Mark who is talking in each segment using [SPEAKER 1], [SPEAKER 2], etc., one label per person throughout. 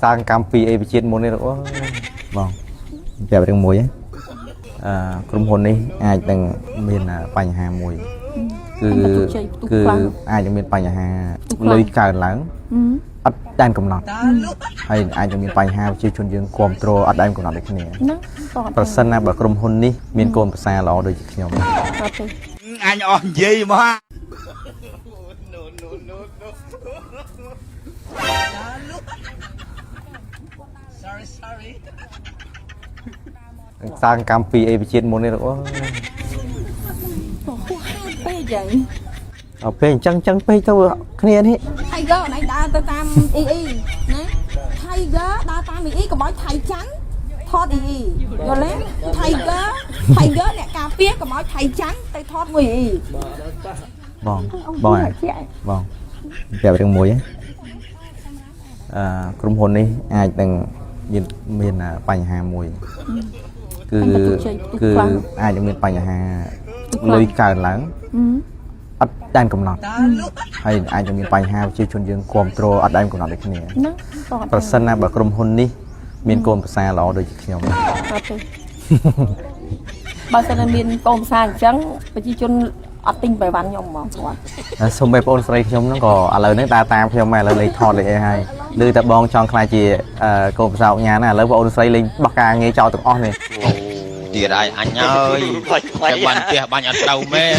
[SPEAKER 1] សាងកម្មពីអីវិជាតិមុននេះអូបងប្រាប់រឿងមួយហ៎អឺក្រុមហ៊ុននេះអាចនឹងមានបញ្ហាមួយគឺគឺអាចនឹងមានបញ្ហាលុយកើនឡើងអត់ដែនកំណត់ហើយអាចនឹងមានបញ្ហាប្រជាជនយើងគ្រប់គ្រងអត់ដែនកំណត់ដូចគ្នា
[SPEAKER 2] ហ្នឹងគាត់
[SPEAKER 1] ប្រសិនណាបើក្រុមហ៊ុននេះមានកូនប្រសារល្អដូចជាខ្ញុំ
[SPEAKER 2] អត់ទេ
[SPEAKER 3] អញអស់និយាយមក
[SPEAKER 1] សាងកម្មពីអីវិជាតិមុននេះអូ
[SPEAKER 2] ពេកហី
[SPEAKER 1] អត់ពេលអញ្ចឹងចឹងពេកទៅគ្នានេះ
[SPEAKER 2] Tiger ណៃដើរទៅតាមអ៊ីអ៊ីណា Tiger ដើរតាមអ៊ីអ៊ីកុំឲ្យថៃចាញ់ថតអ៊ីអ៊ីយល់ទេ Tiger Tiger អ្នកការពារកុំឲ្យថៃចាញ់ទៅថតមួយអ៊ី
[SPEAKER 1] បងបងហ៎បងប្រាប់រឿងមួយហ៎អឺក្រុមហ៊ុននេះអាចនឹងមានមានបញ្ហាមួយគឺគឺអាចនឹងមានបញ្ហាលុយកើនឡើងអត់ដែនកំណត់ហើយអាចនឹងមានបញ្ហាប្រជាជនយើងគ្រប់គ្រងអត់ដែនកំណត់ដូចគ្នា
[SPEAKER 2] ហ្នឹងគាត់
[SPEAKER 1] ប្រសិនណាបើក្រុមហ៊ុននេះមានកូនប្រសារល្អដូចជាខ្ញុំ
[SPEAKER 2] អត់ទេបើសិនតែមានកូនផ្សារអញ្ចឹងប្រជាជនអត់ទិញបៃវ៉ាន់ខ្ញុំហ្មងគាត់
[SPEAKER 1] ហើយសូម្បីបងស្រីខ្ញុំហ្នឹងក៏ឥឡូវហ្នឹងដើរតាមខ្ញុំដែរឥឡូវលេងថតលេងអីហើយឮតែបងចង់ខ្លាចជាអឺកូនប្រសាអុកញ៉ាណាឥឡូវបងស្រីលេងបោះការងារចោលទាំងអស់នេះ
[SPEAKER 3] ទៀតហើយអញអើយតែបាញ់ផ្ទះបាញ់អត់ត្រូវមែន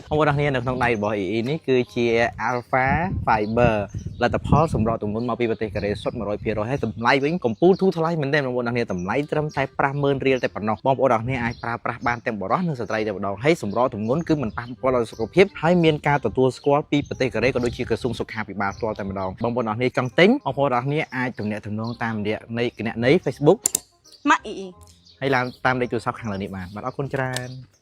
[SPEAKER 1] បងប្អូនអរគ្នានៅក្នុងដៃរបស់ EE នេះគឺជា Alpha Fiber លទ្ធផលសម្រាប់ទម្ងន់មកពីប្រទេសកូរ៉េសុទ្ធ100%ហើយតម្លៃវិញកំពូលធូរថ្លៃមែនទែនបងប្អូនអរគ្នាតម្លៃត្រឹមតែ50000រៀលតែប៉ុណ្ណោះបងប្អូនអរគ្នាអាចប្រើប្រាស់បានទាំងបុរសនិងស្ត្រីតែម្ដងហើយសម្រាប់ទម្ងន់គឺមិនប៉ះពាល់ដល់សុខភាពហើយមានការទទួលស្គាល់ពីប្រទេសកូរ៉េក៏ដូចជាក្រសួងសុខាភិបាលផ្ទាល់តែម្ដងបងប្អូនអរគ្នាចង់ទិញបងប្អូនអរគ្នាអាចទំនាក់ទំនងតាមរយៈនៃគណនី Facebook
[SPEAKER 2] ម៉ាក់អ៊ីអ៊ី
[SPEAKER 1] ហើយឡើងតាមលេខទូរស័ព្ទខាងលើនេះបានបាទអរគុណច្រើន។